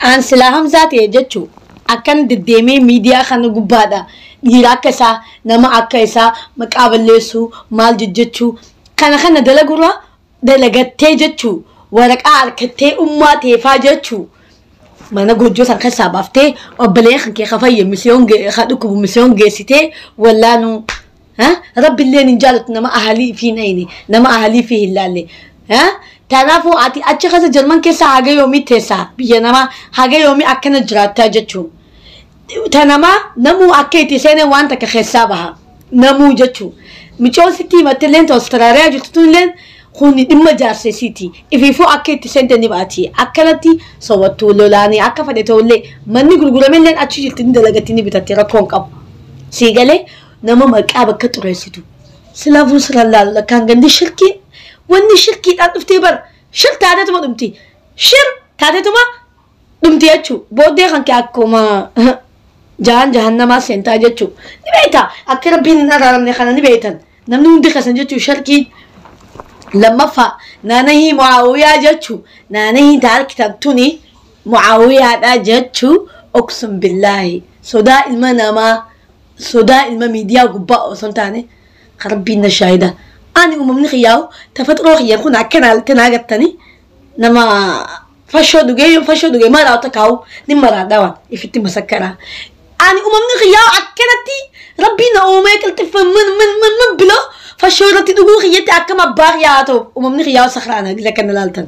Aan silaa Hamzaa ta'e jechuu akkan deddeemee miidiyaa kana gubbaadha. Dhiira akka isaa, nama akka isaa maqaa balleessuu, maal jejjechuu kana kana dalagurra dalagattee jechuu, waraqaa harkattee ummaa teefaa jechuu, mana goojjoo san keessaa baaftee obboleen kan kee kafayye misiyoon ka dhukkubu misiyoon geessitee wallaanuu. Rabbilleen hin jaalatu nama ahalii fi hin ayne, nama ahalii fi hin laalle. Kanaafuu ati achi keessa Jarman keessa haga yoomii teessaa, biyya namaa haga yoomii akkana jiraattaa jechuu. Ta namaa namuu akka itti seenee waan takka keessaa baha namuu jechuu. Micoon sitti himattilleen ta Awustiraaliyaa jirtu tunilleen kun dhimma jaarsesiiti. Ifiifuu akka itti seente ni baati. Akkanatti sobattuu lolaanii akka fedhe ta'ullee manni gurguramelleen achi jirti, ni dalagatti, ni bitatti, rakkoo hin qabu. Sii galee? Nama maqaa bakka xureessitu. Silaafuu sirra laalu lakkaan gandi shirkiin wanni shirkiidhaan dhuftee bar shir taateetuma dhumti. Shir taateetuma dhumti jechuu. Booddee kan kee akkuma jahan jahannamaa seentaa jechuu. Ni beekta, akka rabbiin hin araaramne kana ni beektan. Namni hundi keessan jechuu sharkiin. Lammaffaa, naanahii Mucaawiyaa jechuu, naanahii ta harkitan tuni Mucaawiyaadha jechuu. Uqsum billaahi, sodaa ilma namaa, sodaa ilma miidiyaa gubbaa osoo hin taane, rabbiin na shaahida. Ani uumamni kiyyaa'u tafaxiroo kiyya kun akkana tanaa gattanii nama fashoo dhugee, yoo fashoo dhugee maraa takkaa'u ni maraadha waan ifitti masakkaraa. Ani uumamni kiyyaa'u akkanatti rabbiin na uumee qilxiffa min min min min biloo fashoo irratti dhuguu kiyyatti akkam abbaa kiyyaa haa ta'u, uumamni kiyyaa'u sakraana gisa kana laaltan.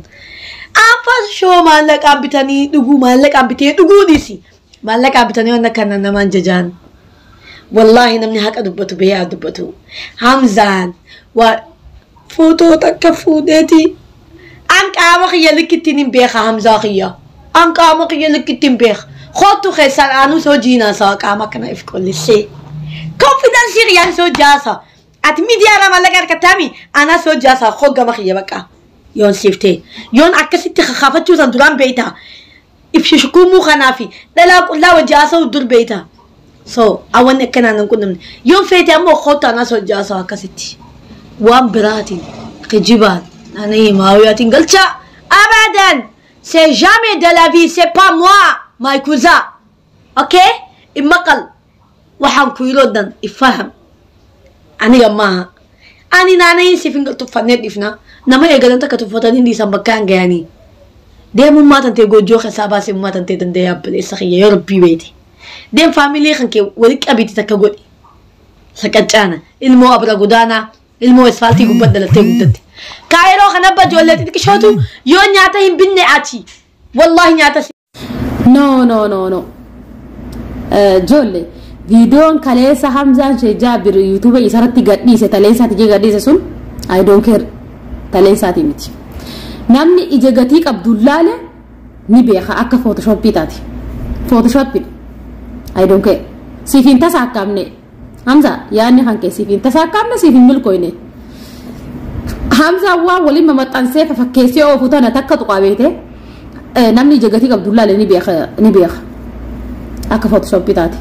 An fashoo maallaqaan bitanii dhuguu, maallaqaan bitee dhuguu dhiisi. Maallaqaan bitanii waan akkana namaan jajaan. Wallaahi namni haqa dubbatu bahee haa dubbatu. Hamzaan waa footoo takka fuudheeti. An qaama kiyya likkittiin hin beeka, Hamzaa kiyya. An qaama kiyya likkittiin beeka. Kootu keessaan aanuu soo jiinaa sawa qaama akkana if qollisee. Confidence kiyyaan soo jaasa. Ati miidiyaa irraa maallaqa harkattaami, anaa soo jaasa hoggama kiyya bakka. Yoon siiftee. Yoon akkasitti kakaafachuu san duraan beektaa. If shukuumuu kanaa fi dhalaa qullaa wajji haasa'u dur beektaa. So awwanni akkanaan hin qunnamne. Yoon feete ammoo kootu anaa soo jaasa akkasitti. Waan biraatiin kijibaan ani maawiyaatiin galchaa. Abadan! C'est jamais de la vie, c'est pas moi, my cousin. Okay? Imaqal. Waxaan ku yidhoo dhan ifaham. Aniga maaha. Ani naanayin siif hin tuffannee dhiifna. Nama eegalan takka tuffatanii dhiisan bakka hin gayanii. Deemummaa tantee goojjoo keessaa baasee ummaa tantee danda'ee abboleessa kiyya yoo rabbii beete. Deem, faamilii kan kee walitti qabiiti takka godhi. Saqaccaana ilmoo abra godaanaa, ilmoo isfaaltii gubbaa dhalattee guddatte. Kaayiroo kana abba ijoollee xixiqqishootu yoo nyaata hin binne ati wallaahi nyaata si. No, no, no, no. Ijoollee, viidiyoon kaleessa Hamzaan Shee Jaabir YouTube isarratti gadhiise, taleensaati jee gadhiise sun, I don't care, taleensaati miti. Namni ija gatii qabdu laale ni beeka akka Photoshopii taate. Photoshopii. I don't care. Siif hin tasaakkaamne. Hamza, yaadni kan kee siif hin tasaakkaamne, siif hin milkooyne. Hamzaan waan waliin mamaxxansee fakkeessee oofu tana takka tuqaa beekte, namni ija gatii qabdu laale ni beeka, ni beeka akka Photoshopii taate.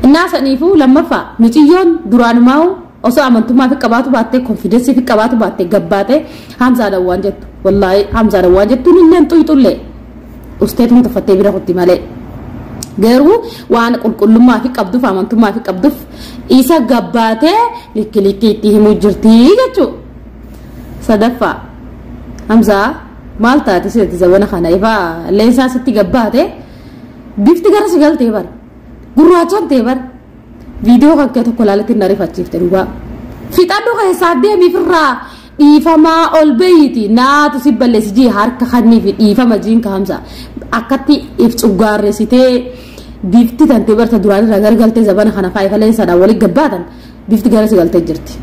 Innaa saniifuu lammaffaa, miciyyoon duraanumaa osoo amantummaa fi qabaatu baattee, confidence fi qabaatu baattee, gabbaatee Hamzaadhaan waan jettu, wallaahi Hamzaadhaan waan jettuun illee xuyxullee usteetuma tuffattee bira kutti malee. Garuu waan qulqullummaa fi qabduuf, amantummaa fi qabduuf isa gabbaatee likki likki itti himuu jirti jechuudha. Sadaffaa, Hamzaa, maal taate sitti zabana kana ifaa leensaa sitti gabbaate, bifti gara si galtee bara gurraachaan ta'e bara viidiyoo kan kee tokko ilaaletti na rifachiifte dhugaa. Fixadhu keessaa deemiifirraa dhiifamaa ol beeyti, naatu si balleessi jii harka kannii fi dhiifama jiin ka Hamza akkatti if cuggaarreessitee bifti tantee barta duraan irraa gargaltee zabana kana faayifa leensaadhaan walitti gabbaatan bifti gara si galtee jirti.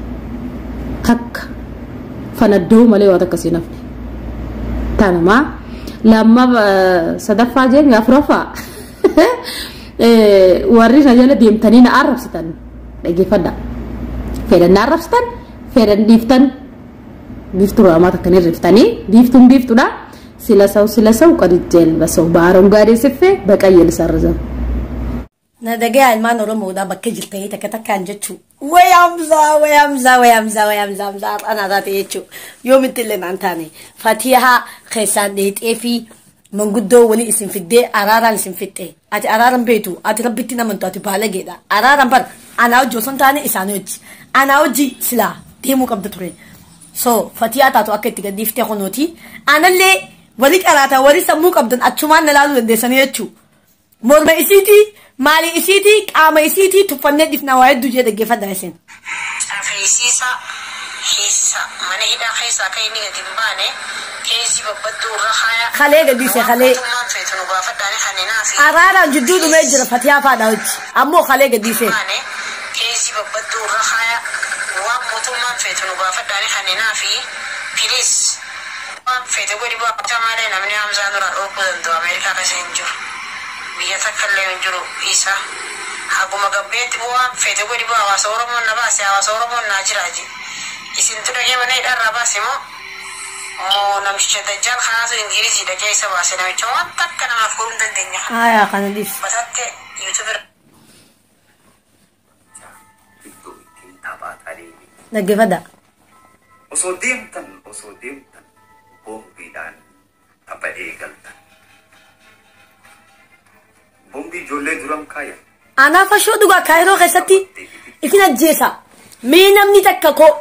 Takka fanaddoo malee waan akkasii nafne. Tanumaa lamma sadaffaa jeen afuraffaa, warri na jala deemtanii na arrabsitan dhaggeeffadha. Fedhan na arrabsitan, fedhan dhiiftan, biiftuu raamaa takka ni riftanii biiftuun biiftuudha. ስለ ሰው ስለ ሰው ቀድጄ ልበሰው በአረንጓዴ ስፌ በቀይ ልሰርዘው። Na dhagayaa, ilmaan Oromoodhaa bakka jirtanii takka takkaan jechuu. Way Hamzaa, way Hamzaa, way Hamzaa, way Hamzaa, Hamzaa har'anaa taate jechuu. Yoomitti illee naan taane. Fatihaa keessaan dheexee fi Manguddoo walii isin fiddee araaraan isin fixxe. Ati araaran beektu, ati rabbitti namantu, ati baalageedha. Araaran bar anaa hojii osoo hin taane isaanii hojii. Anaa hojii silaa deemuu qabda ture. So fatiyaa taatu akka itti gadhiiftee kunuuti. Anallee wali qaraata wali sammuu qabdan achumaan na laaluu dandeessanii jechuudha. Morma isiitii, maali isiitii, qaama isiitii tuffannee dhifnaa waa hedduu jee dhaggeeffadhaa isin. Feesiisa hiisa mana hidhaa keessaa akka inni gadi hin baane keessi babbadduu irra haaya. Kalee gadhiise kalee. Mootummaan feetu nu gaafadhaani kanneenaa fi Araaraan jidduu dhumee jira fatiyaa faadha hojii. Ammoo kalee gadhiise. baane keessi babbadduu irra haaya. Waan mootummaan feetu nu gaafadhaani kanneenaa fi piliis waan feete godhi bu'aa malee namni Hamzaa nurraa dhorkuu danda'u Ameerikaa keessa hin jiru. Biyya takka illee hin jiru isa. Haguma gabbeetti bu'aan feete godhi bu'aa hawaasa Oromoon na baase hawaasa Oromoon naa jiraaji. Isintu dhaqee mana hidhaarraa baase moo moo namicha Dajjaal kanaatu Ingilizii dhaqee isa baase namicha waan takka namaaf godhuu hin dandeenye. Aayaa kana dhiis. Mataatti yuutuubii Iddoo ittiin taphatanii miti. Dhaggeeffadhaa. Osoo deemtan boombiidhaan tapha eegaltan. Boombii ijoollee duran kaayan. Anaa fashoo dhugaa kaayiroo keessatti ifin ajjeesa. Mee namni takka koo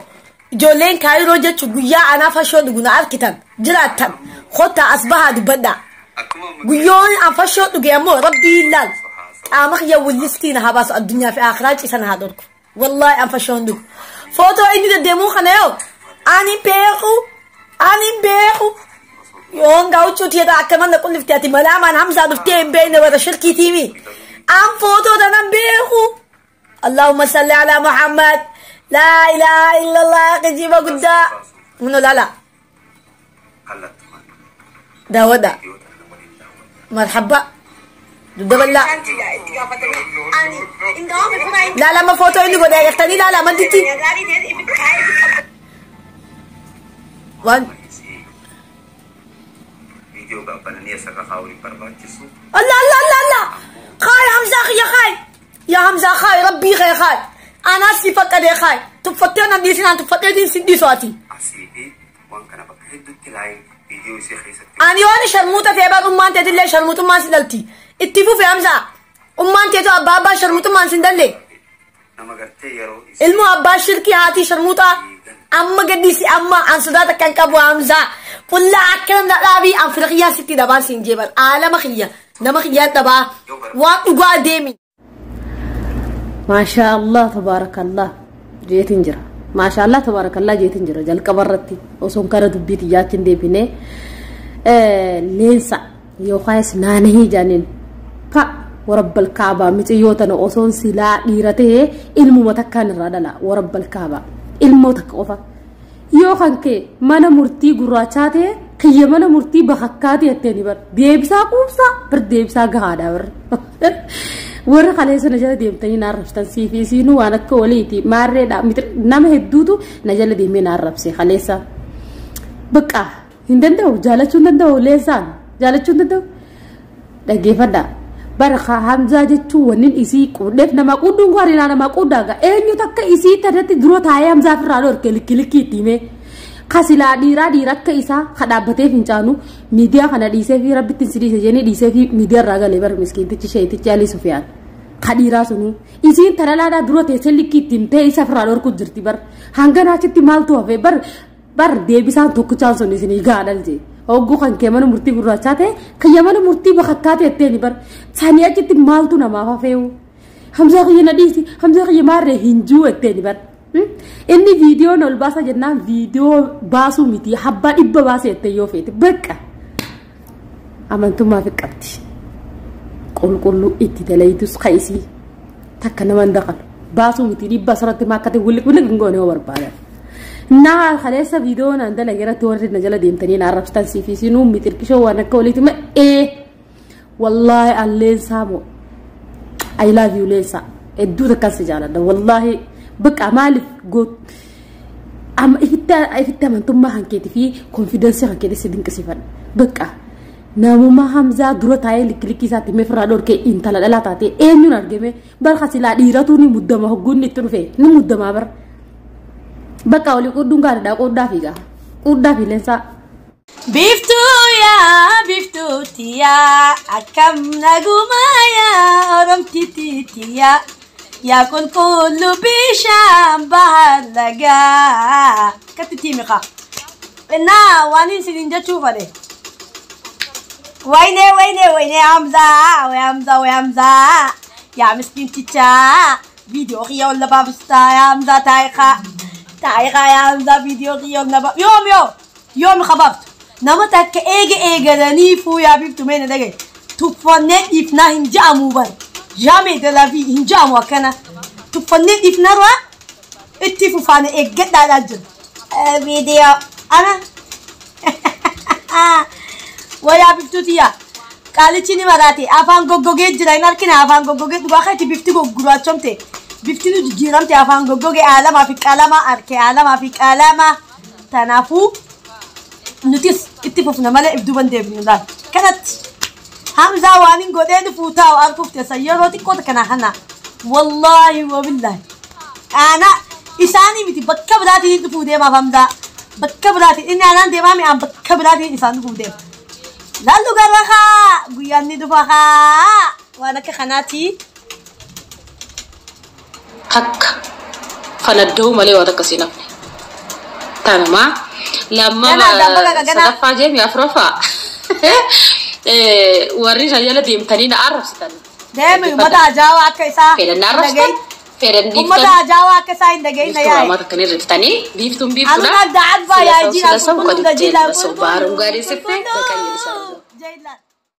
ijoolleen kaayiroo jechuun guyyaa anaa fashoo dhugu na arkitan jiraattan kottaa as bahaa dubbadhaa. Akkuma Guyyoon an fashoo dhuge ammoo rabbii ilaal. Qaama kiyya wallistii na haa baasu addunyaa fi akhiraa ciisa na haa dhorku. Wallaahi an fashoo hin dhugu. Footoo inni deddeemuu kana yoo ani beeku ani beeku. Yoon gaawuchuu tiyata akka mana qullifte ati malaamaan Hamzaa dhuftee hin beekne warra shirkiitiimi. An footoo tanan beeku. Allahumma salli ala Muhammad. Laa ilaaha illallah kijiba guddaa. Muno laala kallattumaan daawwadha. viidiyoo tana waliin daawwadha. Marhaba. Dugda bal'aa. Laala amma footoo inni godhe agartanii laala madditti. Waan Isii viidiyoo gaabbananii as irra kaa'uun hin barbaachisu. الله الله الله الله خاي حمزة أخي يا خاي يا حمزة خاي ربي خاي خاي أنا سيفك يا خاي تفتينا ديسنا تفتينا سيدي سواتي Asii fi waan kana bakka hedduutti laayin viidiyoo isii keessatti أنا يواني شرموطة تيبان أمان تيتي شرموطة ما سندلتي اتفو في حمزة أمان تيتو أبا أبا شرموطة ما سندلي nama gartee yeroo isii ilmu abbaa shirkii haati sharmuuxa amma gaddisi amma an sodaata kan qabu Hamzaa fulla akkana na dhaabii an fira kiyyaa sitti dhabaan siin jeeban aalama kiyya nama kiyyaan dhabaa waan dhugaa deemi. Maashaa Allah tabaarakallah jeetiin jira. Maashaa Allah tabaarakallah jeetiin jira jalqaba irratti osoo kara dubbii xiyyaatti hin deebinee leensa yookaas naanahii jaaniin pa warabbal kaabaa miciyyoo tana osoon silaa dhiira ta'ee ilmuma takkaan irraa dhala warabbal kaabaa ilmoo takka qofa. Yoo kan kee mana murtii gurraachaa ta'e kiyya mana murtii bakakkaa ta'e jettee bar deebisaa quubsaa bir deebisaa gahaadha bir. Warra kaleessa na jala deemtanii na arrabsitan siif isiinuu waan akka waliiti maarreedha nama hedduutu na jala deemee na arrabse kaleessa. Bakka hin danda'u jaalachuu hin danda'u leensaan jaalachuu hin danda'u dhaggeeffadha. Bara Hamzaa jechuun wanni isii quudheef nama quudhuun gaarii nama quudhaa gaa eenyu takka isii tanatti dura taa'ee Hamzaa ofirraa dhorke likki likki itti himee. Kasilaa dhiiraa dhiira akka isaa ka dhaabbatee fincaanu miidiyaa kana dhiisee fi rabbitti si dhiise jennee dhiisee fi miidiyaa irraa galee bara miskiintichi sheetichi Alii Sufiyaan. Ka dhiiraa sunuu isiin talalaadhaa dura teessee likki itti himtee isa ofirraa dhorku jirti bar hangana achitti maaltu hafee bar bar deebisaan tokkichaan sun isinii gaadhal jee. Hogguu kan kee mana murtii gurraachaa ta'e kiyya mana murtii bakakkaa ta'e itteen bar sanii achitti maaltu namaaf hafeewu. Hamzaa kiyya na dhiisi Hamzaa kiyya maarree hin jiru itteen bar. Inni viidiyoon ol baasa jennaan viidiyoo baasuu miti habbaa dhibba baasee jettee yoo feete bakka amantummaa fi qabdi. Qulqulluu itti dalaytus ka'isii takka nama hin daqalu baasuu miti dhibba asirratti maakkate wulliq wulliq hin goone yoo barbaadan. Naa kaleessa viidiyoo naan dalage irratti warri na jala deemtanii na arrabsitan siif isinuu mixirqishoo waan akka waliiti ma ee wallaahi an leensaa moo I love you leensaa hedduu takkaan si jaaladha wallaahi. Bakka maaliif amma ifitti amantummaa kan keetii fi konfiidensii kan keetii si dinqisiifadha. Bakka namummaa Hamzaa dura taa'ee likki likki isaatti meefirraa dhorkee intala dhalaa taatee eenyuun argame barka silaa dhiiratu ni muddama hogguun itti dhufe ni muddamaa bara. Bakka olii qudduun gaariidha quddaa fi gaa quddaa fi leensaa. Biiftuu yaa biiftuu tiyyaa akkam nagumaa yaa oromtiitii tiyyaa yaa qulqullu bishaan bahar lagaa akkatti tiimiqa. Innaa waan isiniin jechuu fedhe. Wayne wayne wayne Hamzaa way Hamzaa way Hamzaa yaa miskiintichaa viidiyoo kiyya ol labaafistaa yaa Hamzaa taayiqaa taayiqaa yaa Hamzaa viidiyoo kiyya ol labaaf yoom yoo yoomi qabaaftu nama takka eega eegalaniifuu yaa biiftu meena dhagaye tuffannee dhiifnaa hin ja'amuu bar jamais de la vie hin ja'amu akkana tuffannee dhiifnarraa itti fufaane eeggadhaadhaa jira viidiyoo ana wayaa biftuutiya qaalichi ni maraate afaan goggogee jira hin argina afaan goggogee dhugaa keeti bifti gurraachomte bifti nu jijjiiramte afaan goggogee aalamaa fi qalamaa arke aalamaa fi qalamaa tanaafuu nutis itti fufna malee if duuban deebinu laal kanatti Hamzaa waan hin godhee dhufuu taa'u arguuf teessa yeroo xiqqoo kana kana wallaahi wabillaahi ana isaanii miti bakka biraatiin dhufuu deemaaf Hamzaa bakka biraatiin inni anaan deemaa mi'aan bakka biraatiin isaan dhufuu deema. Laallu garra haa guyyaan ni dhufa haa waan akka kanaati. Takka fanadda'uu malee waan akkasii nafne. Tanumaa lamma sadaffaa jeemi afuraffaa warri isa jala deemtanii na arrabsitan. Deemi uummata ajaa'aa akka isaa Fedhan na arrabsitan. Fedhan dhiiftan. Uummata ajaa'aa akka isaa hin dhagahin na yaa'e. Biiftuu akka hin riftanii biiftuun biiftuudha. Anuun adda adda yaa jiraa Sila qulqulluu sau jiraa qulqulluu. Baaruun gaarii siffee. Jailan.